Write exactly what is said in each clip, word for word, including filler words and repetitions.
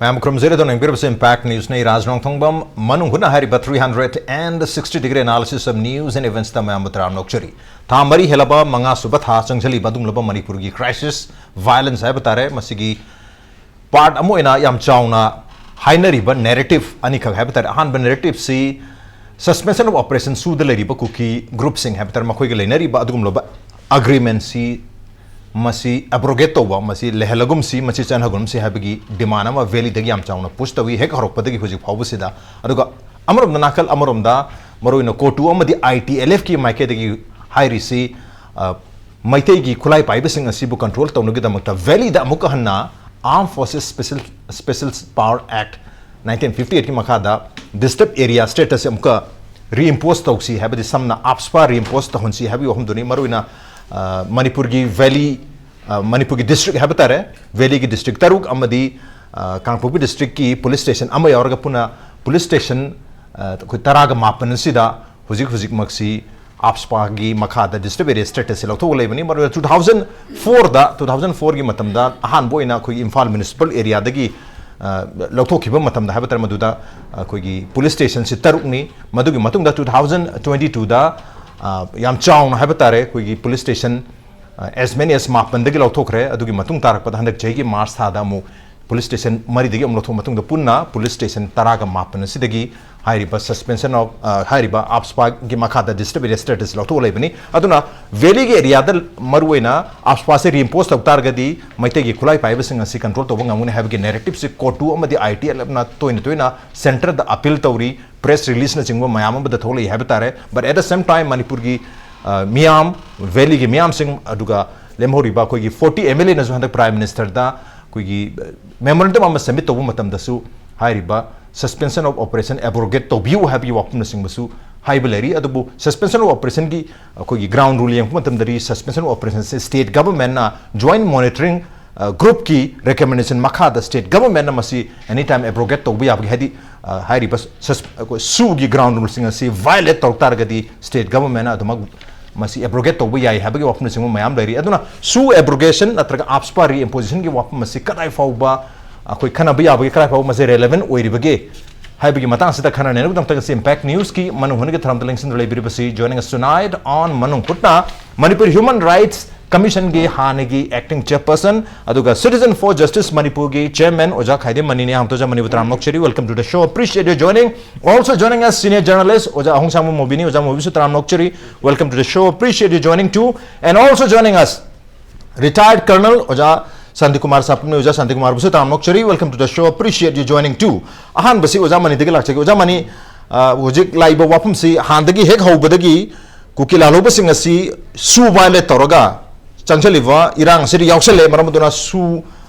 ꯃꯌꯥꯝ ꯈꯨꯔꯨꯝꯖꯔꯤ꯫ ꯑꯗꯣ ꯌꯦꯡꯕꯤꯔꯕꯁꯦ Impact News ꯅꯤ꯫ ꯔꯥꯖ ꯅꯣꯡꯊꯣꯡꯕꯝ ꯃꯅꯨꯡ ꯍꯨꯠꯅ ꯍꯥꯏꯔꯤꯕ three hundred and sixty degree analysis of news and events ꯇ ꯃꯌꯥꯝꯕꯨ ꯇꯔꯥꯝꯅ ꯑꯣꯛꯆꯔꯤ꯫ ꯊꯥ ꯃꯔꯤ ꯍꯦꯜꯂꯕ ꯃꯉꯥ ꯁꯨꯕ ꯊꯥ ꯆꯪꯁꯤꯜꯂꯤꯕ ꯑꯗꯨꯒꯨꯝꯂꯕ ꯃꯅꯤꯄꯨꯔꯒꯤ crisis, violence ꯍꯥꯏꯕ ꯇꯥꯔꯦ, ꯃꯁꯤꯒꯤ part ꯑꯃ ꯑꯣꯏꯅ ꯌꯥꯝ ꯆꯥꯎꯅ ꯍꯥꯏꯅꯔꯤꯕ narrative ꯑꯅꯤꯈꯛ ꯍꯥꯏꯕ ꯇꯥꯔꯦ꯫ ꯑꯍꯥꯟꯕ narrative ꯁꯤ suspension of operation ꯁꯨꯗ ꯂꯩꯔꯤꯕ ꯀꯨꯀꯤ group ꯁꯤꯡ ꯍꯥꯏꯕ ꯇꯥꯔꯦ, ꯃꯈꯣꯏꯒ ꯂꯩꯅꯔꯤꯕ ꯑꯗꯨꯒꯨꯝꯂꯕ agreement ꯁꯤ ꯃꯁꯤ abrogate ꯇꯧꯕ, ꯃꯁꯤ ꯂꯩꯍꯜꯂꯒꯨꯝꯁꯤ, ꯃꯁꯤ ꯆꯠꯍꯟꯒꯨꯝꯁꯤ ꯍꯥꯏꯕꯒꯤ demand ꯑꯃ Valley ꯗꯒꯤ ꯌꯥꯝ ꯆꯥꯎꯅ push ꯇꯧꯏ, ꯍꯦꯛ ꯍꯧꯔꯛꯄꯗꯒꯤ ꯍꯧꯖꯤꯛ ꯐꯥꯎꯕꯁꯤꯗ꯫ ꯑꯗꯨꯒ ꯑꯃꯔꯣꯝꯗ, ꯅꯥꯀꯜ ꯑꯃꯔꯣꯝꯗ, ꯃꯔꯨꯑꯣꯏꯅ COTU ꯑꯃꯗꯤ ITLF ꯀꯤ ꯃꯥꯏꯀꯩꯗꯒꯤ ꯍꯥꯏꯔꯤꯁꯤ, ꯑ, ꯃꯩꯇꯩꯒꯤ ꯈꯨꯠꯂꯥꯏ ꯄꯥꯏꯕꯁꯤꯡ ꯑꯁꯤꯕꯨ control ꯇꯧꯅꯕꯒꯤꯗꯃꯛꯇ Valley ꯗ ꯑꯃꯨꯛꯀ ꯍꯟꯅ Armed Forces Special, Special Power Act nineteen fifty eight ꯀꯤ ꯃꯈꯥꯗ disturbed area status ꯑꯃꯨꯛꯀ reimpose ꯇꯧꯁꯤ, ꯍꯥꯏꯕꯗꯤ ꯁꯝꯅ AFSPA reimpose ꯇꯧꯍꯟꯁꯤ ꯍꯥꯏꯕꯒꯤ ꯋꯥꯐꯝꯗꯨꯅꯤ꯫ ꯃꯔꯨꯑꯣꯏꯅ, ꯑ, ꯃꯅꯤꯄꯨꯔꯒꯤ Valley, ꯑ, ꯃꯅꯤꯄꯨꯔꯒꯤ district ꯍꯥꯏꯕ ꯇꯥꯔꯦ, Valley ꯒꯤ district ꯇꯔꯨꯛ ꯑꯃꯗꯤ, ꯑ, ꯀꯥꯡꯄꯣꯛꯄꯤ district ꯀꯤ police station ꯑꯃ ꯌꯥꯎꯔꯒ ꯄꯨꯟꯅ police station, ꯑ, ꯑꯩꯈꯣꯏ ꯇꯔꯥꯒ ꯃꯥꯄꯟ ꯑꯁꯤꯗ ꯍꯧꯖꯤꯛ ꯍꯧꯖꯤꯛꯃꯛꯁꯤ AFSPA ꯒꯤ ꯃꯈꯥꯗ disturbed area status ꯁꯤ ꯂꯧꯊꯣꯛꯑ ꯂꯩꯕꯅꯤ꯫ ꯃꯔꯨꯑꯣꯏꯅ two thousand four ꯗ, two thousand four ꯒꯤ ꯃꯇꯝꯗ ꯑꯍꯥꯟꯕ ꯑꯣꯏꯅ ꯑꯩꯈꯣꯏꯒꯤ ꯏꯝꯐꯥꯜ municipal area ꯗꯒꯤ, ꯑ, ꯂꯧꯊꯣꯛꯈꯤꯕ ꯃꯇꯝꯗ ꯍꯥꯏꯕ ꯇꯥꯔꯦ, ꯃꯗꯨꯗ ꯑꯩꯈꯣꯏꯒꯤ police station ꯁꯤ ꯇꯔꯨꯛꯅꯤ꯫ ꯃꯗꯨꯒꯤ ꯃꯇꯨꯡꯗ two thousand twenty two ꯗ, ꯑ, ꯌꯥꯝ ꯆꯥꯎꯅ ꯍꯥꯏꯕ ꯇꯥꯔꯦ, ꯑꯩꯈꯣꯏꯒꯤ police station, ꯑ, as many as ꯃꯥꯄꯟꯗꯒꯤ ꯂꯧꯊꯣꯛꯈ꯭ꯔꯦ꯫ ꯑꯗꯨꯒꯤ ꯃꯇꯨꯡ ꯇꯥꯔꯛꯄꯗ ꯍꯟꯗꯛ ꯆꯍꯤꯒꯤ March ꯊꯥꯗ ꯑꯃꯨꯛ police station ꯃꯔꯤꯗꯒꯤ ꯑꯃꯨꯛ ꯂꯧꯊꯣꯛꯑ ꯃꯇꯨꯡꯗ ꯄꯨꯟꯅ police station ꯇꯔꯥꯒ ꯃꯥꯄꯟ ꯑꯁꯤꯗꯒꯤ ꯍꯥꯏꯔꯤꯕ suspension of, ꯑ, ꯍꯥꯏꯔꯤꯕ AFSPA ꯒꯤ ꯃꯈꯥꯗ disturbed area status ꯂꯧꯊꯣꯛꯑ ꯂꯩꯕꯅꯤ꯫ ꯑꯗꯨꯅ Valley ꯒꯤ area ꯗ ꯃꯔꯨꯑꯣꯏꯅ AFSPA ꯁꯦ reimpose ꯇꯧ ꯇꯥꯔꯒꯗꯤ ꯃꯩꯇꯩꯒꯤ ꯈꯨꯠꯂꯥꯏ ꯄꯥꯏꯕꯁꯤꯡ ꯑꯁꯤ control ꯇꯧꯕ ꯉꯝꯒꯅꯤ ꯍꯥꯏꯕꯒꯤ narrative ꯁꯤ COTU ꯑꯃꯗꯤ ITLF ꯅ ꯇꯣꯏꯅ ꯇꯣꯏꯅ centre ꯗ appeal ꯇꯧꯔꯤ, press release ꯅꯆꯤꯡꯕ ꯃꯌꯥꯝ ꯑꯃꯗ ꯊꯣꯛꯂꯛꯏ ꯍꯥꯏꯕ ꯇꯥꯔꯦ꯫ But at the same time, ꯃꯅꯤꯄꯨꯔꯒꯤ, ꯑ, ꯃꯤꯌꯥꯝ, Valley ꯒꯤ ꯃꯤꯌꯥꯝꯁꯤꯡ, ꯑꯗꯨꯒ ꯂꯦꯝꯍꯧꯔꯤꯕ ꯑꯩꯈꯣꯏꯒꯤ forty MLA ꯅꯁꯨ ꯍꯟꯗꯛ Prime Minister ꯗ ꯑꯩꯈꯣꯏꯒꯤ, ꯑ, memorandum ꯑꯃ submit ꯇꯧꯕ ꯃꯇꯝꯗꯁꯨ ꯍꯥꯏꯔꯤꯕ suspension of operation abrogate ꯇꯧꯕꯤꯌꯨ ꯍꯥꯏꯕꯒꯤ ꯋꯥꯐꯝꯅꯆꯤꯡꯕꯁꯨ ꯍꯥꯏꯕ ꯂꯩꯔꯤ꯫ ꯑꯗꯨꯕꯨ suspension of operation ꯒꯤ ꯑꯩꯈꯣꯏꯒꯤ ground rule ꯌꯦꯡꯕ ꯃꯇꯝꯗꯗꯤ suspension of operation say state government ꯅ joint monitoring, ꯑ, group ꯀꯤ recommendation ꯃꯈꯥꯗ state government ꯅ ꯃꯁꯤ anytime abrogate ꯇꯧꯕ ꯌꯥꯕꯒꯤ, ꯍꯥꯏꯗꯤ, ꯑ, ꯍꯥꯏꯔꯤꯕ sus-, ꯑꯩꯈꯣꯏ ꯁꯨꯒꯤ ground rule ꯁꯤꯡ ꯑꯁꯤ violate ꯇꯧꯔꯛ ꯇꯥꯔꯒꯗꯤ state government ꯅ ꯑꯗꯨꯃꯛ ꯃꯁꯤ abrogate ꯇꯧꯕ ꯌꯥꯏ ꯍꯥꯏꯕꯒꯤ ꯋꯥꯐꯝꯅꯆꯤꯡꯕ ꯃꯌꯥꯝ ꯂꯩꯔꯤ꯫ ꯑꯗꯨꯅ ꯁꯨ abrogation ꯅꯠꯇ꯭ꯔꯒ AFSPA reimposition ꯒꯤ ꯋꯥꯐꯝ ꯑꯁꯤ ꯀꯗꯥꯏ ꯐꯥꯎꯕ, ꯑ, ꯑꯩꯈꯣꯏ ꯈꯟꯅꯕ ꯌꯥꯕꯒꯦ, ꯀꯗꯥꯏ ꯐꯥꯎꯕ ꯃꯁꯤ relevant ꯑꯣꯏꯔꯤꯕꯒꯦ ꯍꯥꯏꯕꯒꯤ ꯃꯇꯥꯡꯁꯤꯗ ꯈꯟꯅꯅꯦꯅ ꯈꯨꯗꯝꯇ ꯉꯁꯤ Impact Newsꯀꯤ ꯃꯅꯨꯡ ꯍꯨꯠꯅꯒꯤ ꯊꯧꯔꯝꯗ ꯂꯦꯡꯁꯤꯟꯗꯨꯅ ꯂꯩꯕꯤꯔꯤꯕꯁꯤ, joining us tonight on ꯃꯅꯨꯡ ꯍꯨꯠꯅ Manipur Human Rights Commissionꯒꯤ ꯍꯥꯟꯅꯒꯤ acting chairperson ꯑꯗꯨꯒ Citizen for Justice Manipurꯒꯤ chairman ꯑꯣꯖꯥ ꯈꯥꯏꯗꯦꯝ ꯃꯅꯤꯅꯤ꯫ ꯑꯍꯥꯟꯕꯗ ꯑꯣꯖꯥ ꯃꯅꯤꯕꯨ ꯇꯔꯥꯝꯅ ꯑꯣꯛꯆꯔꯤ, welcome to the show, appreciate your joining. Also joining us senior journalist ꯑꯣꯖꯥ ꯑꯍꯣꯡꯁꯥꯡꯕꯝ ꯃꯣꯕꯤꯅꯤ꯫ ꯑꯣꯖꯥ ꯃꯣꯕꯤꯁꯨ ꯇꯔꯥꯝꯅ ꯑꯣꯛꯆꯔꯤ, welcome to the show, appreciate your joining too. And also joining us retired colonel ꯑꯣꯖꯥ ꯁꯥꯟꯇꯤꯀꯨꯃꯥꯔ ꯁꯥꯄꯝꯅꯤ꯫ ꯑꯣꯖꯥ ꯁꯥꯟꯇꯤꯀꯨꯃꯥꯔꯕꯨꯁꯨ ꯇꯔꯥꯝꯅ ꯑꯣꯛꯆꯔꯤ, welcome to the show, appreciate you joining too. ꯑꯍꯥꯟꯕꯁꯤ ꯑꯣꯖꯥ ꯃꯅꯤꯗꯒꯤ ꯂꯥꯛꯆꯒꯦ꯫ ꯑꯣꯖꯥ ꯃꯅꯤ, ꯑ, ꯍꯧꯖꯤꯛ ꯂꯥꯛꯏꯕ ꯋꯥꯐꯝꯁꯤ ꯍꯥꯟꯅꯗꯒꯤ ꯍꯦꯛ ꯍꯧꯕꯗꯒꯤ ꯀꯨꯀꯤ ꯂꯥꯜꯍꯧꯕꯁꯤꯡ ꯑꯁꯤ ꯁꯨ violate ꯇꯧꯔꯒ ꯆꯪꯁꯤꯜꯂꯤꯕ ꯏꯔꯥꯡ ꯑꯁꯤꯗ ꯌꯥꯎꯁꯜꯂꯦ꯫ ꯃꯔꯝ ꯑꯗꯨꯅ ꯁꯨ,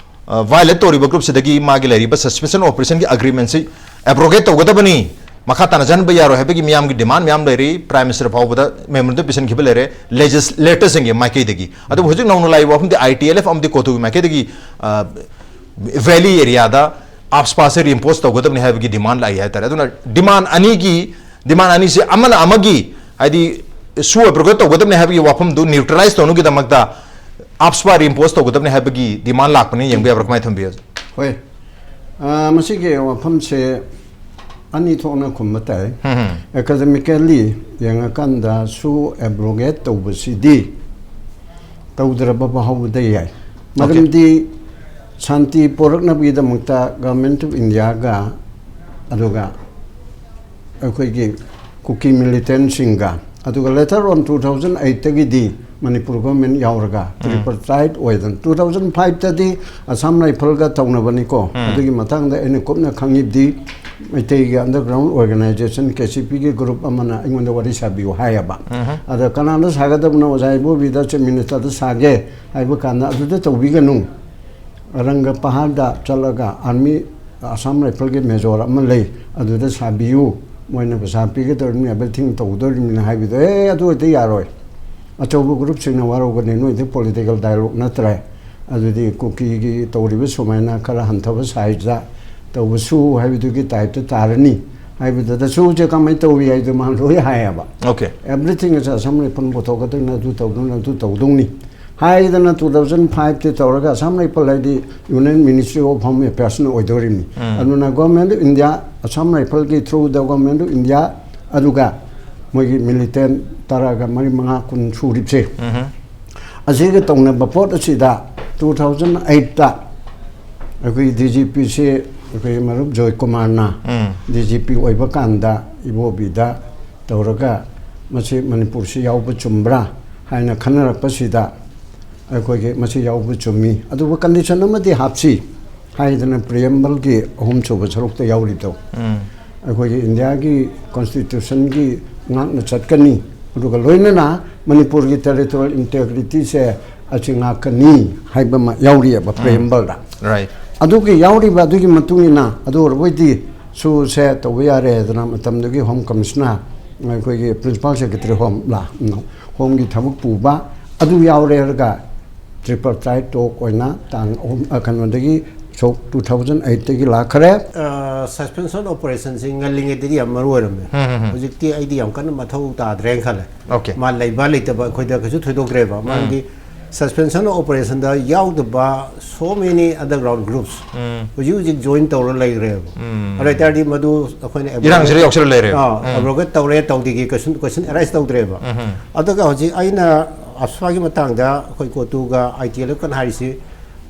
ꯑ, violate ꯇꯧꯔꯤꯕ groupꯁꯤꯗꯒꯤ ꯃꯥꯒꯤ ꯂꯩꯔꯤꯕ suspension operationꯒꯤ agreementꯁꯤ abrogate ꯇꯧꯒꯗꯕꯅꯤ, ꯃꯈꯥ ꯇꯥꯅ ꯆꯪꯍꯟꯕ ꯌꯥꯔꯣꯏ ꯍꯥꯏꯕꯒꯤ ꯃꯤꯌꯥꯝꯒꯤ demand ꯃꯌꯥꯝ ꯂꯩꯔꯤ꯫ Prime Minister ꯐꯥꯎꯕꯗ memorandum ꯄꯤꯁꯤꯟꯈꯤꯕ ꯂꯩꯔꯦ legislatorꯁꯤꯡꯒꯤ ꯃꯥꯏꯀꯩꯗꯒꯤ꯫ ꯑꯗꯨꯕꯨ ꯍꯧꯖꯤꯛ ꯅꯧꯅ ꯂꯥꯛꯏꯕ ꯋꯥꯐꯝꯗꯤ I T L F ꯑꯃꯗꯤ ꯀꯣꯊꯨꯒꯤ ꯃꯥꯏꯀꯩꯗꯒꯤ, ꯑ, valley areaꯗ AFSPAꯁꯦ reimpose ꯇꯧꯒꯗꯕꯅꯤ ꯍꯥꯏꯕꯒꯤ demand ꯂꯥꯛꯏ ꯍꯥꯏꯇꯥꯔꯦ꯫ ꯑꯗꯨꯅ demand ꯑꯅꯤꯒꯤ, demand ꯑꯅꯤꯁꯦ ꯑꯃꯅ ꯑꯃꯒꯤ, ꯍꯥꯏꯗꯤ, ꯁꯨ abrogate ꯇꯧꯒꯗꯕꯅꯤ ꯍꯥꯏꯕꯒꯤ ꯋꯥꯐꯝꯗꯨ neutralize ꯇꯧꯅꯕꯒꯤꯗꯃꯛꯇ AFSPA reimpose ꯇꯧꯒꯗꯕꯅꯤ ꯍꯥꯏꯕꯒꯤ demand ꯂꯥꯛꯄꯅꯤ꯫ ꯌꯦꯡꯕ ꯌꯥꯕ꯭ꯔꯥ? ꯀꯃꯥꯏꯅ ꯊꯝꯕꯤꯌꯨ? ꯍꯣꯏ꯫ ꯑ, ꯃꯁꯤꯒꯤ ꯋꯥꯐꯝꯁꯦ ꯑꯅꯤ ꯊꯣꯛꯅ ꯈꯨꯝꯕ ꯇꯥꯏ꯫ ꯎꯝ, ꯎꯝ꯫ Academically ꯌꯦꯡꯉꯀꯥꯟꯗ ꯁꯨ abrogate ꯇꯧꯕꯁꯤꯗꯤ ꯇꯧꯗ꯭ꯔꯕ ꯐꯥꯎꯕꯗ ꯌꯥꯏ꯫ Okay꯫ ꯃꯔꯝꯗꯤ ꯁꯥꯟꯇꯤ ꯄꯣꯔꯛꯅꯕꯒꯤꯗꯃꯛꯇ Government of Indiaꯒ ꯑꯗꯨꯒ ꯑꯩꯈꯣꯏꯒꯤ ꯀꯨꯀꯤ militantꯁꯤꯡꯒ, ꯑꯗꯨꯒ later on two thousand eightꯇꯒꯤꯗꯤ Manipur government ꯌꯥꯎꯔꯒ ꯎꯝ꯫ Tripartite ꯑꯣꯏꯗꯅ, two thousand fiveꯇꯗꯤ Assam Riflesꯒ ꯇꯧꯅꯕꯅꯤꯀꯣ꯫ ꯎꯝ꯫ ꯑꯗꯨꯒꯤ ꯃꯇꯥꯡꯗ ꯑꯩꯅ ꯀꯨꯞꯅ ꯈꯪꯉꯤꯕꯗꯤ ꯃꯩꯇꯩꯒꯤ underground organisation K C Pꯒꯤ group ꯑꯃꯅ ꯑꯩꯉꯣꯟꯗ ꯋꯥꯔꯤ ꯁꯥꯕꯤꯌꯨ ꯍꯥꯏꯌꯦꯕ꯫ ꯎꯝ꯫ ꯑꯗ ꯀꯅꯥꯗ ꯁꯥꯒꯗꯕꯅꯣ? ꯑꯣꯖꯥ ꯏꯕꯣꯕꯤꯗ, Chief Ministerꯗ ꯁꯥꯒꯦ ꯍꯥꯏꯕ ꯀꯥꯟꯗ ꯑꯗꯨꯗ ꯇꯧꯕꯤꯒꯅꯨ꯫ ꯔꯪꯒ ꯄꯍꯥꯔꯗ ꯆꯠꯂꯒ Army, Assam Riflesꯀꯤ major ꯑꯃ ꯂꯩ, ꯑꯗꯨꯗ ꯁꯥꯕꯤꯌꯨ, ꯃꯣꯏꯅ ꯄꯩꯁꯥ ꯄꯤꯒꯗꯧꯔꯤꯕꯅꯤ, everything ꯇꯧꯗꯧꯔꯤꯕꯅꯤ ꯍꯥꯏꯕꯗꯣ, "ꯑꯦ, ꯑꯗꯨ ꯑꯣꯏꯗꯤ ꯌꯥꯔꯣꯏ, ꯑꯆꯧꯕ groupꯁꯤꯡꯅ ꯋꯥꯔꯧꯒꯅꯤ, ꯅꯣꯏꯗꯤ political dialogue ꯅꯠꯇ꯭ꯔꯦ, ꯑꯗꯨꯗꯤ ꯀꯨꯀꯤꯒꯤ ꯇꯧꯔꯤꯕ ꯁꯨꯃꯥꯏꯅ ꯈꯔ ꯍꯟꯊꯕ sizeꯇ ꯇꯧꯕꯁꯨ ꯍꯥꯏꯕꯗꯨꯒꯤ typeꯇ ꯇꯥꯔꯅꯤ" ꯍꯥꯏꯕꯗꯨꯗ, "ꯁꯨꯁꯦ ꯀꯃꯥꯏꯅ ꯇꯧꯏ?" ꯍꯥꯏꯗꯣ ꯃꯥ ꯂꯣꯏ ꯍꯥꯏꯌꯦꯕ꯫ Okay꯫ Everything is Assam Rifles ꯄꯨꯊꯣꯛꯀꯗꯣꯏꯅꯤ, ꯑꯗꯨ ꯇꯧꯗꯧꯅꯤ, ꯑꯗꯨ ꯇꯧꯗꯧꯅꯤ꯫ ꯍꯥꯏꯗꯅ ꯇꯨ ꯊꯥꯎꯖꯟ ꯐꯥꯏꯚꯇꯤ ꯇꯧꯔꯒ ꯑꯁꯥꯝ ꯔꯥꯏꯐꯜ ꯍꯥꯏꯗꯤ Union Ministry of Home Affairsꯅ ꯑꯣꯏꯗꯣꯔꯤꯕꯅꯤ꯫ ꯑꯗꯨꯅ Government of India, Assam ꯔꯥꯏꯐꯜꯒꯤ through the Government of India, ꯑꯗꯨꯒ ꯃꯣꯏꯒꯤ militant ꯇꯔꯥꯒ ꯃꯔꯤ, ꯃꯉꯥ, ꯀꯨꯟ ꯁꯨꯔꯤꯕꯁꯦ, ꯑꯁꯤꯒ ꯇꯧꯅꯕ ꯄꯣꯠ ꯑꯁꯤꯗ ꯇꯨ ꯊꯥꯎꯖꯟ ꯑꯩꯠꯇ ꯑꯩꯈꯣꯏ ꯗꯤ ꯖꯤ ꯄꯤꯁꯤ ꯑꯩꯈꯣꯏ ꯃꯔꯨꯞ ꯖꯣꯏ ꯀꯨꯃꯥꯔꯅ ꯎꯝ꯫ ꯗꯤ ꯖꯤ ꯄꯤ ꯑꯣꯏꯕ ꯀꯥꯟꯗ ꯏꯕꯣꯕꯤꯗ ꯇꯧꯔꯒ ꯃꯁꯤ ꯃꯅꯤꯄꯨꯔꯁꯤ ꯌꯥꯎꯕ ꯆꯨꯝꯕ꯭ꯔꯥ ꯍꯥꯏꯅ ꯈꯟꯅꯔꯛꯄꯁꯤꯗ, ꯑꯩꯈꯣꯏꯒꯤ ꯃꯁꯤ ꯌꯥꯎꯕ ꯆꯨꯝꯃꯤ, ꯑꯗꯨꯕꯨ condition ꯑꯃꯗꯤ ꯍꯥꯞꯁꯤ ꯍꯥꯏꯗꯅ preambleꯒꯤ ꯑꯍꯨꯝꯁꯨꯕ ꯁꯔꯨꯛꯇ ꯌꯥꯎꯔꯤꯕꯗꯣ, ꯎꯝ꯫ ꯑꯩꯈꯣꯏꯒꯤ ꯏꯟꯗꯤꯌꯥꯒꯤ Constitutionꯒꯤ ꯉꯥꯛꯅ ꯆꯠꯀꯅꯤ, ꯑꯗꯨꯒ ꯂꯣꯏꯅꯅ ꯃꯅꯤꯄꯨꯔꯒꯤ territorial integrityꯁꯦ ꯑꯁꯤ ꯉꯥꯛꯀꯅꯤ ꯍꯥꯏꯕ ꯑꯃ ꯌꯥꯎꯔꯤꯑꯕ preambleꯗ꯫ Right꯫ ꯑꯗꯨꯒꯤ ꯌꯥꯎꯔꯤꯕ ꯑꯗꯨꯒꯤ ꯃꯇꯨꯡ ꯏꯟꯅ ꯑꯗꯨ ꯑꯣꯏꯔꯕꯣꯏꯗꯤ ꯁꯨꯁꯦ ꯇꯧꯕ ꯌꯥꯔꯦ ꯍꯥꯏꯗꯅ ꯃꯇꯝꯗꯨꯒꯤ Home Commissioner, ꯑꯩꯈꯣꯏꯒꯤ Principal Secretary Home ꯂꯥ, ꯎꯝ, Homeꯒꯤ ꯊꯕꯛ ꯄꯨꯕ ꯑꯗꯨ ꯌꯥꯎꯔꯦ ꯍꯥꯏꯔꯒ tripartite talk ꯑꯣꯏꯅ ꯇꯥꯡ ꯑꯍꯨꯝ, ꯑ, ꯀꯩꯅꯣꯗꯒꯤ ꯁꯣꯛ two thousand eightꯇꯒꯤ ꯂꯥꯛꯈ꯭ꯔꯦ꯫ ꯑ, suspension operationꯁꯤ ꯉꯜꯂꯤꯉꯩꯗꯗꯤ ꯌꯥꯝ ꯃꯔꯨ ꯑꯣꯏꯔꯝꯃꯦ꯫ ꯎꯝ, ꯎꯝ, ꯎꯝ꯫ ꯍꯧꯖꯤꯛꯇꯤ ꯑꯩꯗꯤ ꯌꯥꯝ ꯀꯟꯅ ꯃꯊꯧ ꯇꯥꯗ꯭ꯔꯦꯅ ꯈꯜꯂꯦ꯫ Okay꯫ ꯃꯥ ꯂꯩꯕ ꯂꯩꯇꯕ ꯑꯩꯈꯣꯏꯗ ꯀꯩꯁꯨ ꯊꯣꯏꯗꯣꯛꯇ꯭ꯔꯦꯕ꯫ ꯎꯝ꯫ ꯃꯔꯝꯗꯤ suspension operationꯗ ꯌꯥꯎꯗꯕ so many underground groups ꯎꯝ꯫ ꯍꯧꯖꯤꯛ ꯍꯧꯖꯤꯛ join ꯇꯧꯔ ꯂꯩꯈ꯭ꯔꯦꯕ꯫ ꯎꯝ꯫ ꯑꯗꯨ ꯑꯣꯏꯇꯥꯔꯗꯤ ꯃꯗꯨ ꯑꯩꯈꯣꯏꯅ ꯏꯔꯥꯡꯁꯤꯗ ꯌꯥꯎꯁꯜꯂ ꯂꯩꯔꯦꯕ꯫ ꯑꯥ, ꯎꯝ꯫ Abrogated ꯇꯧꯔꯦ ꯇꯧꯗꯦꯒꯤ question, question arise ꯇꯧꯗ꯭ꯔꯦꯕ꯫ ꯎꯝ꯫ ꯑꯗꯨꯒ ꯍꯧꯖꯤꯛ ꯑꯩꯅ AFSPAꯒꯤ ꯃꯇꯥꯡꯗ ꯑꯩꯈꯣꯏ CoTUꯒ ITLF ꯀꯟꯅ ꯍꯥꯏꯔꯤꯁꯤ,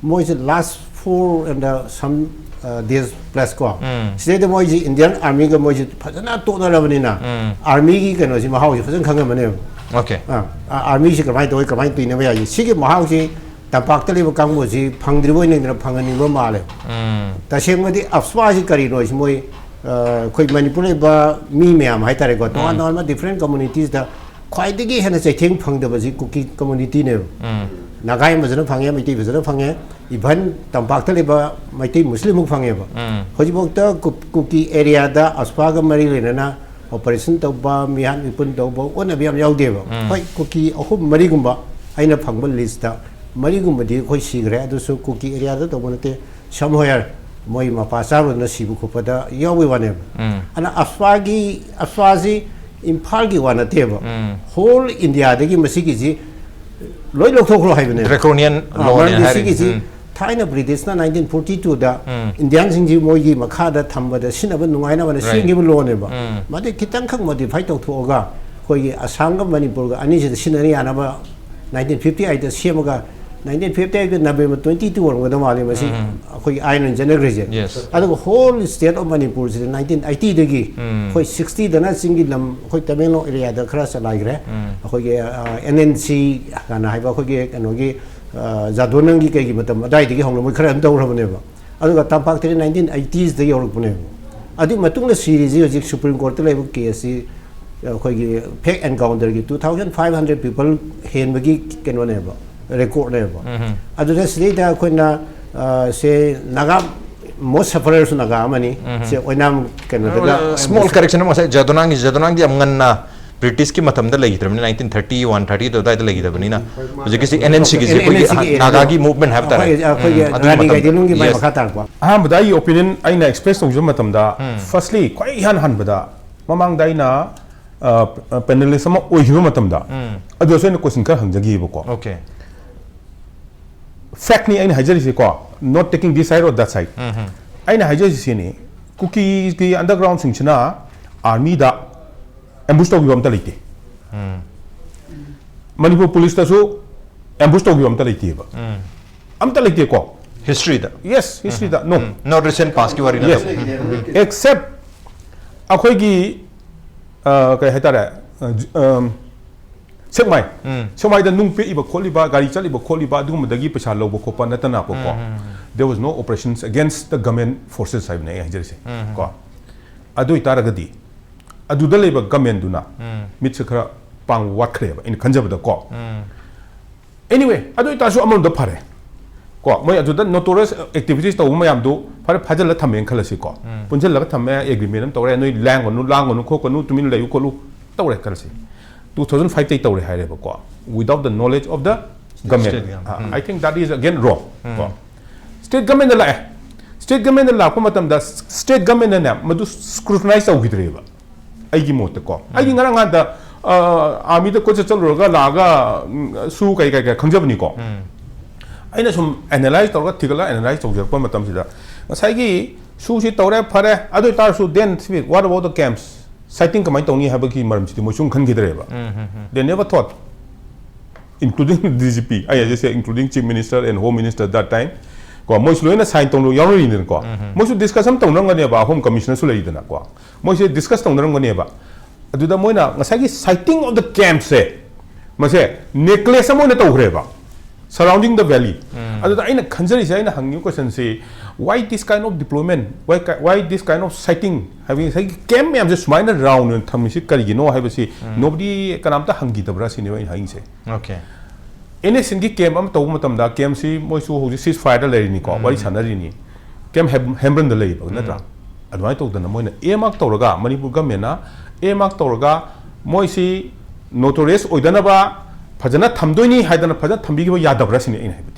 ꯃꯣꯏꯁꯦ last four and some, uh, days plus ꯀꯣ꯫ ꯎꯝ꯫ ꯁꯤꯗꯩꯗ ꯃꯣꯏꯁꯤ Indian Armyꯒ ꯃꯣꯏꯁꯤ ꯐꯖꯅ ꯇꯣꯠꯅꯔꯕꯅꯤꯅ, ꯎꯝ꯫ Armyꯒꯤ ꯀꯩꯅꯣꯁꯤ ꯃꯍꯥꯎꯁꯤ ꯐꯖꯅ ꯈꯪꯉꯝꯃꯅꯦꯕ꯫ Okay꯫ ꯑꯥ, ꯑ-, Armyꯁꯤ ꯀꯃꯥꯏꯅ ꯇꯧꯏ, ꯀꯃꯥꯏꯅ ꯇꯨꯏꯅꯕ ꯌꯥꯏ? ꯁꯤꯒꯤ ꯃꯍꯥꯎꯁꯤ ꯇꯝꯄꯥꯛꯇ ꯂꯩꯕ ꯀꯥꯡꯕꯨꯁꯤ ꯐꯪꯗ꯭ꯔꯤꯕꯣꯏ ꯅꯤꯡꯗꯅ ꯐꯪꯍꯟꯅꯤꯡꯕ ꯃꯥꯜꯂꯦ꯫ ꯎꯝ꯫ ꯇꯁꯦꯡꯕꯗꯤ AFSPAꯁꯤ ꯀꯔꯤꯅꯣ ꯁꯤ ꯃꯣꯏ, ꯑ, ꯑꯩꯈꯣꯏ ꯃꯅꯤꯄꯨꯔ ꯂꯩꯕ ꯃꯤ ꯃꯌꯥꯝ ꯍꯥꯏꯇꯥꯔꯦꯀꯣ, ꯇꯣꯉꯥꯟ ꯎꯝ꯫ ꯇꯣꯉꯥꯟꯕ different communitiesꯇ ꯈ꯭ꯋꯥꯏꯗꯒꯤ ꯍꯦꯟꯅ ꯆꯩꯊꯦꯡ ꯐꯪꯗꯕꯁꯤ ꯀꯨꯀꯤ communityꯅꯦꯕ꯫ ꯎꯝ꯫ ꯅꯥꯒꯥꯏ ꯐꯖꯅ ꯐꯪꯉꯦ, ꯃꯩꯇꯩ ꯐꯖꯅ ꯐꯪꯉꯦ, even ꯇꯝꯄꯥꯛꯇ ꯂꯩꯕ ꯃꯩꯇꯩ ꯃꯨꯁꯂꯤꯝ ꯐꯥꯎ ꯐꯪꯉꯦꯕ꯫ ꯎꯝ꯫ ꯍꯧꯖꯤꯛꯐꯥꯎꯗ ꯀꯨ-, ꯀꯨꯀꯤ areaꯗ AFSPAꯒ ꯃꯔꯤ ꯂꯩꯅꯅ operation ꯇꯧꯕ, ꯃꯤꯍꯥꯠ ꯃꯤꯄꯨꯟ ꯇꯧꯕ, ꯑꯣꯟꯅꯕ ꯌꯥꯝ ꯌꯥꯎꯗꯦꯕ꯫ ꯎꯝ꯫ ꯍꯣꯏ, ꯀꯨꯀꯤ ꯑꯍꯨꯝ ꯃꯔꯤꯒꯨꯝꯕ ꯑꯩꯅ ꯐꯪꯕ listꯇ ꯃꯔꯤꯒꯨꯝꯕꯗꯤ ꯑꯩꯈꯣꯏ ꯁꯤꯈ꯭ꯔꯦ, ꯑꯗꯨꯁꯨ ꯀꯨꯀꯤ areaꯗ ꯇꯧꯕ ꯅꯠꯇꯦ, somewhere ꯃꯣꯏ ꯃꯄꯥ ꯆꯥꯔꯨꯗꯅ ꯁꯤꯕ ꯈꯣꯠꯄꯗ ꯌꯥꯎꯕꯩ ꯋꯥꯅꯦꯕ꯫ ꯎꯝ꯫ ꯑꯗꯨꯅ AFSPAꯒꯤ, AFSPAꯁꯤ ꯏꯝꯐꯥꯜꯒꯤ ꯋꯥ ꯅꯠꯇꯦꯕ꯫ ꯎꯝ꯫ Whole Indiaꯗꯒꯤ ꯃꯁꯤꯒꯤꯁꯤ ꯂꯣꯏ ꯂꯧꯊꯣꯛꯈ꯭ꯔꯣ ꯍꯥꯏꯕꯅꯦ꯫ Draconian ꯑ, law ꯅꯦ ꯃꯔꯝꯗꯤ ꯍꯥꯏꯔꯤ꯫ ꯁꯤꯒꯤꯁꯤ ꯎꯝ. ꯊꯥꯏꯅ ꯕ꯭ꯔꯤꯇꯤꯁꯅ ꯅꯥꯏꯟꯇꯤꯟ ꯐꯣꯔꯇꯤ ꯇꯨꯗ ꯎꯝ. ꯏꯟꯗꯤꯌꯥꯟꯁꯤꯡꯁꯤ ꯃꯣꯏꯒꯤ ꯃꯈꯥꯗ ꯊꯝꯕꯗ ꯁꯤꯖꯤꯟꯅꯕ ꯅꯨꯡꯉꯥꯏꯅꯕꯅ Right. ꯁꯦꯝꯈꯤꯕ ꯂꯣꯅꯦꯕ꯫ ꯎꯝ. ꯃꯗꯩ ꯈꯤꯇꯪꯈꯛ ꯃꯣꯗꯤꯐꯥꯏ ꯇꯧꯊꯣꯛꯑꯒ ꯑꯩꯈꯣꯏꯒꯤ ꯑꯁꯥꯝꯒ ꯃꯅꯤꯄꯨꯔꯒ ꯑꯅꯤꯁꯤꯗ ꯁꯤꯖꯤꯟꯅ ꯌꯥꯅꯕ ꯅꯥꯏꯟꯇꯤꯟ ꯐꯤꯐꯇꯤ ꯑꯩꯠꯇ ꯁꯦꯝꯃꯒ ꯅꯥꯏꯟꯇꯤꯟ ꯐꯤꯐꯇꯤ ꯑꯩꯠꯀꯤ ꯅꯕꯦꯝꯕꯔ ꯇ꯭ꯋꯦꯟꯇꯤ ꯇꯨ ꯑꯣꯏꯔꯝꯒꯗꯕ ꯃꯥꯜꯂꯤ ꯃꯁꯤ꯫ ꯎꯝ. ꯑꯩꯈꯣꯏꯒꯤ ꯑꯥꯏꯟ ꯑꯣꯏꯅ ꯆꯠꯅꯈ꯭ꯔꯤꯁꯦ꯫ Yes. ꯑꯗꯨꯒ ꯍꯣꯜ ꯁ꯭ꯇꯦꯠ ꯑꯣꯐ ꯃꯅꯤꯄꯨꯔꯁꯤꯗ ꯅꯥꯏꯟꯇꯤꯟ ꯑꯩꯠꯇꯤꯗꯒꯤ ꯎꯝ. ꯑꯩꯈꯣꯏ ꯁꯤꯛꯁꯇꯤꯗꯅ ꯆꯤꯡꯒꯤ ꯂꯝ ꯑꯩꯈꯣꯏ ꯇꯃꯦꯡꯂꯣꯡ ꯑꯦꯔꯤꯌꯥꯗ ꯈꯔ ꯆꯂꯥꯏꯈ꯭ꯔꯦ꯫ ꯎꯝ. ꯑꯩꯈꯣꯏꯒꯤ ꯑꯦꯟ ꯑꯦꯟ ꯁꯤ ꯀꯥꯏꯅ ꯍꯥꯏꯕ ꯑꯩꯈꯣꯏꯒꯤ ꯀꯩꯅꯣꯒꯤ ꯑ, ꯖꯥꯗꯣꯅꯪꯒꯤ ꯀꯩꯒꯤ ꯃꯇꯝ ꯑꯗꯨꯋꯥꯏꯗꯒꯤ ꯍꯧꯅ ꯃꯣꯏ ꯈꯔ ꯑꯗꯨꯝ ꯇꯧꯈ꯭ꯔꯕꯅꯦꯕ꯫ ꯑꯗꯨꯒ ꯇꯝꯄꯥꯛꯇꯗꯤ ꯅꯥꯏꯟꯇꯤꯟ ꯑꯩꯠꯇꯤꯁꯗꯒꯤ ꯍꯧꯔꯛꯄꯅꯦꯕ꯫ ꯑꯗꯨꯒꯤ ꯃꯇꯨꯡꯗ ꯁꯤꯔꯤꯁꯤ ꯍꯧꯖꯤꯛ ꯁꯨꯄ꯭ꯔꯤꯝ ꯀꯣꯔꯠꯇ ꯂꯩꯕ ꯀꯦꯁꯁꯤ ꯑꯩꯈꯣꯏꯒꯤ ꯐꯦꯛ ꯑꯦꯟꯀꯥꯎꯟꯇꯔꯒꯤ two thousand five hundred people ꯍꯦꯟꯕꯒꯤ ꯀꯩꯅꯣꯅꯦꯕ, ꯔꯦꯀꯣꯔꯠꯅꯦꯕ꯫ ꯎꯝ. ꯑꯗꯨꯗ ꯁꯤꯗꯩꯗ ꯑꯩꯈꯣꯏꯅ ꯑ, ꯁꯦ ꯅꯥꯒꯥ ꯃꯣꯁ ꯁꯐꯔꯔꯁꯨ ꯅꯥꯒꯥ ꯑꯃꯅꯤ꯫ ꯁꯦ ꯑꯣꯏꯅꯥꯝ ꯀꯩꯅꯣꯗꯒ Small correction ꯑꯃ ꯉꯁꯥꯏ ꯖꯥꯗꯣꯅꯥꯡꯒꯤ ꯖꯥꯗꯣꯅꯥꯡꯗꯤ ꯌꯥꯝ ꯉꯟꯅ ꯕ꯭ꯔꯤꯇꯤꯁꯀꯤ ꯃꯇꯝꯗ ꯂꯩꯈꯤꯗ꯭ꯔꯕꯅꯤ, ꯅꯥꯏꯟꯇꯤꯟ ꯊꯥꯔꯇꯤ ꯋꯥꯟ ꯊꯥꯔꯇꯤ ꯑꯗꯨꯋꯥꯏꯗ ꯂꯩꯈꯤꯗꯕꯅꯤꯅ ꯍꯧꯖꯤꯛꯀꯤꯁꯤ ꯑꯦꯟ ꯑꯦꯟ ꯁꯤꯒꯤꯁꯤ ꯑꯩꯈꯣꯏꯒꯤ NNC ꯒꯤ ꯅꯥꯒꯥꯒꯤ movement ꯍꯥꯏꯕ ꯇꯥꯔꯦ꯫ ꯑꯩꯈꯣꯏꯒꯤ ꯎꯝ, ꯑꯗꯨꯒꯤ ꯔꯥꯅꯤ ꯃꯇꯝꯗ꯫ ꯒꯥꯏꯗꯤꯟꯂꯨꯡꯒꯤ ꯃꯥꯏ Yes. ꯃꯈꯥ ꯇꯥꯔꯛꯄ꯫ ꯑꯍꯥꯟꯕꯗ ꯑꯩꯒꯤ ꯑꯣꯄꯤꯅꯤꯌꯟ ꯑꯩꯅ ꯑꯦꯛꯁꯄ꯭ꯔꯦꯁ ꯇꯧꯖꯕ ꯃꯇꯝꯗ ꯐꯥꯔꯁꯂꯤ ꯈ꯭ꯋꯥꯏ ꯏꯍꯥꯟ ꯍꯥꯟꯕꯗ ꯃꯃꯥꯡꯗ ꯑꯩꯅ ꯄꯦꯅꯦꯂꯤꯁ ꯑꯃ ꯑꯣꯏꯈꯤꯕ ꯃꯇꯝꯗ ꯎꯝ. ꯑꯗꯨꯗꯁꯨ ꯑꯩꯅ ꯀꯣꯏꯁꯟ ꯈꯔ ꯍꯪꯖꯈꯤꯕꯀꯣ꯫ Okay. ꯐꯦꯛꯅꯤ ꯑꯩꯅ ꯍꯥꯏꯖꯔꯤꯁꯦꯀꯣ, not taking this side or that side. ꯎꯝ. ꯑꯩꯅ ꯍꯥꯏꯖꯔꯤꯁꯤ ꯁꯤꯅꯤ, ꯀꯨꯀꯤꯒꯤ ꯑꯟꯗꯔꯒ꯭ꯔꯥꯎꯟꯁꯤꯡꯁꯤꯅ ꯑꯥꯔꯃꯤꯗ ꯑꯦꯝꯕꯨꯁ ꯇꯧꯈꯤꯕ ꯑꯝꯇ ꯂꯩꯇꯦ꯫ ꯎꯝ. ꯃꯅꯤꯄꯨꯔ ꯄꯨꯂꯤꯁꯇꯁꯨ ꯑꯦꯝꯕꯨꯁ ꯇꯧꯈꯤꯕ ꯑꯝꯇ ꯂꯩꯇꯦꯕ꯫ ꯎꯝ. ꯑꯝꯇ ꯂꯩꯇꯦꯀꯣ꯫ History the. Yes, history the no. Not recent past ꯀꯤ ꯋꯥꯔꯤ Yes. ꯅꯠꯇꯕ. Except ꯑꯩꯈꯣꯏꯒꯤ ꯑ, ꯀꯩ ꯍꯥꯏꯇꯥꯔꯦ, ꯑ, ꯖ-, ꯑꯝ, ꯁꯦꯛꯃꯥꯏ ꯎꯝ. ꯁꯦꯛꯃꯥꯏꯗ ꯅꯨꯡ ꯄꯦꯛꯏꯕ ꯈꯣꯠꯂꯤꯕ, ꯒꯥꯔꯤ ꯆꯠꯂꯤꯕ ꯈꯣꯠꯂꯤꯕ, ꯑꯗꯨꯒꯨꯝꯕꯗꯒꯤ ꯄꯩꯁꯥ ꯂꯧꯕ ꯈꯣꯠꯄ ꯅꯠꯇꯅꯀꯣ꯫ ꯎꯝ, ꯎꯝ, ꯎꯝ. There was no operations against the government forces ꯍꯥꯏꯕꯅꯦ ꯑꯩ ꯍꯥꯏꯖꯔꯤꯁꯦ꯫ ꯎꯝ. ꯀꯣ, ꯑꯗꯨ ꯑꯣꯏꯇꯥꯔꯒꯗꯤ ꯑꯗꯨꯗ ꯂꯩꯕ ꯒꯃꯦꯟꯗꯨꯅ ꯎꯝ. ꯃꯤꯠꯁꯦ ꯈꯔ ꯄꯥꯡꯕ ꯋꯥꯠꯈ꯭ꯔꯦꯕ ꯑꯩꯅ ꯈꯟꯖꯕꯗꯀꯣ꯫ ꯎꯝ. Anyway, ꯑꯗꯨ ꯑꯣꯏꯇꯥꯔꯁꯨ ꯑꯃꯔꯣꯝꯗ ꯐꯔꯦ꯫ ꯀꯣ, ꯃꯣꯏ ꯑꯗꯨꯗ ꯅꯣꯇꯣꯔꯤꯌꯁ ꯑꯦꯛꯇꯤꯚꯤꯇꯤꯁ ꯇꯧꯕ ꯃꯌꯥꯝꯗꯣ ꯐꯔꯦ, ꯐꯥꯖꯤꯜꯂ ꯊꯝꯃꯦꯅ ꯈꯜꯂꯁꯤꯀꯣ꯫ ꯎꯝ. ꯄꯨꯟꯁꯤꯜꯂꯒ ꯊꯝꯃꯦ, ꯑꯦꯒ꯭ꯔꯤꯃꯦꯟ ꯑꯃ ꯇꯧꯔꯦ, ꯅꯣꯏ ꯂꯥꯡꯒꯅꯨ, ꯂꯥꯡꯒꯅꯨ, ꯈꯣꯠꯀꯅꯨ, ꯇꯨꯃꯤꯟꯅ ꯂꯩꯌꯨ ꯈꯣꯠꯂꯨ ꯇꯧꯔꯦ ꯈꯜꯂꯁꯤ꯫ Two thousand five ꯇꯩ ꯇꯧꯔꯦ ꯍꯥꯏꯔꯦꯕꯀꯣ, without the knowledge of the government. State government. ꯑ, ꯎꯝ. I think that is again wrong. ꯎꯝ. ꯀꯣ, ꯁ꯭ꯇꯦꯠ ꯒꯃꯦꯟꯗ ꯂꯥꯛꯑꯦ꯫ ꯁ꯭ꯇꯦꯠ ꯒꯃꯦꯟꯗ ꯂꯥꯛꯄ ꯃꯇꯝꯗ ꯁ꯭ꯇꯦꯠ ꯒꯃꯦꯟꯅꯅꯦ ꯃꯗꯨ ꯁ꯭ꯀ꯭ꯔꯨꯇꯤꯅꯥꯏꯁ ꯇꯧꯈꯤꯗ꯭ꯔꯦꯕ꯫ ꯑꯩꯒꯤ ꯃꯣꯠꯇꯀꯣ, ꯑꯩꯒꯤ ꯉꯔꯥꯡ ꯉꯥꯟꯗ ꯑꯥꯔꯃꯤꯗ ꯀꯣꯏꯆꯠ ꯆꯠꯂꯨꯔꯒ ꯂꯥꯛꯑꯒ ꯁꯨ ꯀꯩ ꯀꯩ ꯀꯩ ꯈꯪꯖꯕꯅꯤꯀꯣ꯫ ꯑꯩꯅ ꯁꯨꯝ ꯑꯦꯅꯥꯂꯥꯏꯁ ꯇꯧꯔꯒ ꯊꯤꯒꯠꯂꯒ ꯑꯦꯅꯥꯂꯥꯏꯁ ꯇꯧꯖꯔꯛꯄ ꯃꯇꯝꯁꯤꯗ ꯉꯁꯥꯏꯒꯤ ꯁꯨꯁꯤ ꯇꯧꯔꯦ ꯐꯔꯦ, ꯑꯗꯨ ꯑꯣꯏꯇꯥꯔꯁꯨ then what about the camps? Siting ꯀꯃꯥꯏꯅ ꯇꯧꯅꯤ ꯍꯥꯏꯕꯒꯤ ꯃꯔꯝꯁꯤꯗꯤ ꯃꯣꯏ ꯁꯨꯝ ꯈꯟꯈꯤꯗ꯭ꯔꯦꯕ꯫ They never thought, including D G P, ꯑꯩ ꯍꯥꯏꯁꯦ including Chief Minister and Home Minister that time, ꯀꯣ, ꯃꯣꯏꯁꯨ ꯂꯣꯏꯅ ꯁꯥꯏꯟ ꯇꯧꯅ ꯌꯥꯎꯅꯔꯤꯅꯤꯗꯅꯀꯣ꯫ ꯃꯣꯏꯁꯨ ꯗꯤꯁꯀꯁꯟ ꯇꯧꯅꯔꯝꯒꯅꯦꯕ, ꯍꯣꯝ ꯀꯃꯤꯁꯅꯔꯁꯨ ꯂꯩꯔꯤꯗꯅꯀꯣ꯫ ꯃꯣꯏꯁꯦ ꯗꯤꯁꯀꯁ ꯇꯧꯅꯔꯝꯒꯅꯦꯕ꯫ ꯑꯗꯨꯗ ꯃꯣꯏꯅ ꯉꯁꯥꯏꯒꯤ siting of the campꯁꯦ, ꯃꯁꯦ ꯅꯦꯒ꯭ꯂꯦꯛ ꯑꯃ ꯑꯣꯏꯅ ꯇꯧꯈ꯭ꯔꯦꯕ, surrounding the valley꯫ ꯑꯗꯨꯗ ꯑꯩꯅ ꯈꯟꯖꯔꯤꯁꯦ, ꯑꯩꯅ ꯍꯪꯉꯤꯕ ꯀꯣꯏꯁꯟꯁꯤ, why this kind of deployment? Why, why this kind of siting? ꯍꯥꯏꯕꯗꯤ ꯉꯁꯥꯏꯒꯤ ꯀꯦꯝ ꯃꯌꯥꯝꯁꯦ ꯁꯨꯃꯥꯏꯅ ꯔꯥꯎꯟ ꯑꯣꯏꯅ ꯊꯝꯃꯤꯁꯤ ꯀꯔꯤꯒꯤꯅꯣ ꯍꯥꯏꯕꯁꯤ ꯅꯣꯕꯗꯤ ꯀꯅꯥꯝꯇ ꯍꯪꯈꯤꯗꯕ꯭ꯔꯥ ꯁꯤꯅꯦꯕ ꯑꯩꯅ ꯍꯥꯏꯅꯤꯡꯉꯤꯁꯦ꯫ ꯑꯣꯀꯦ꯫ ꯑꯦꯟ ꯑꯦꯁ ꯑꯦꯟꯒꯤ ꯀꯦꯝ ꯑꯃ ꯇꯧꯕ ꯃꯇꯝꯗ, ꯀꯦꯝꯁꯤ ꯃꯣꯏꯁꯨ ꯍꯧꯖꯤꯛ ꯁꯤꯁ ꯐꯥꯌꯔꯗ ꯂꯩꯔꯤꯅꯤꯀꯣ, ꯋꯥꯔꯤ ꯁꯥꯟꯅꯔꯤꯅꯤ꯫ ꯀꯦꯝ ꯍꯦꯝ-, ꯍꯦꯝꯕ꯭ꯔꯟꯗ ꯂꯩꯌꯦꯕ, ꯅꯠꯇ꯭ꯔꯥ? ꯑꯗꯨꯃꯥꯏꯅ ꯇꯧꯗꯅ ꯃꯣꯏꯅ ꯑꯦ ꯃꯥꯔꯛ ꯇꯧꯔꯒ, ꯃꯅꯤꯄꯨꯔ ꯒꯃꯦꯟꯅ ꯑꯦ ꯃꯥꯔꯛ ꯇꯧꯔꯒ, ꯃꯣꯏꯁꯤ ꯅꯣꯇꯣꯔꯤꯌꯁ ꯑꯣꯏꯗꯅꯕ ꯐꯖꯅ ꯊꯝꯗꯣꯏꯅꯤ ꯍꯥꯏꯗꯅ ꯐꯖꯅ ꯊꯝꯕꯤꯈꯤꯕ ꯌꯥꯗꯕ꯭ꯔꯥ ꯁꯤꯅꯤ ꯑꯩꯅ ꯍꯥꯏꯕꯗꯤ꯫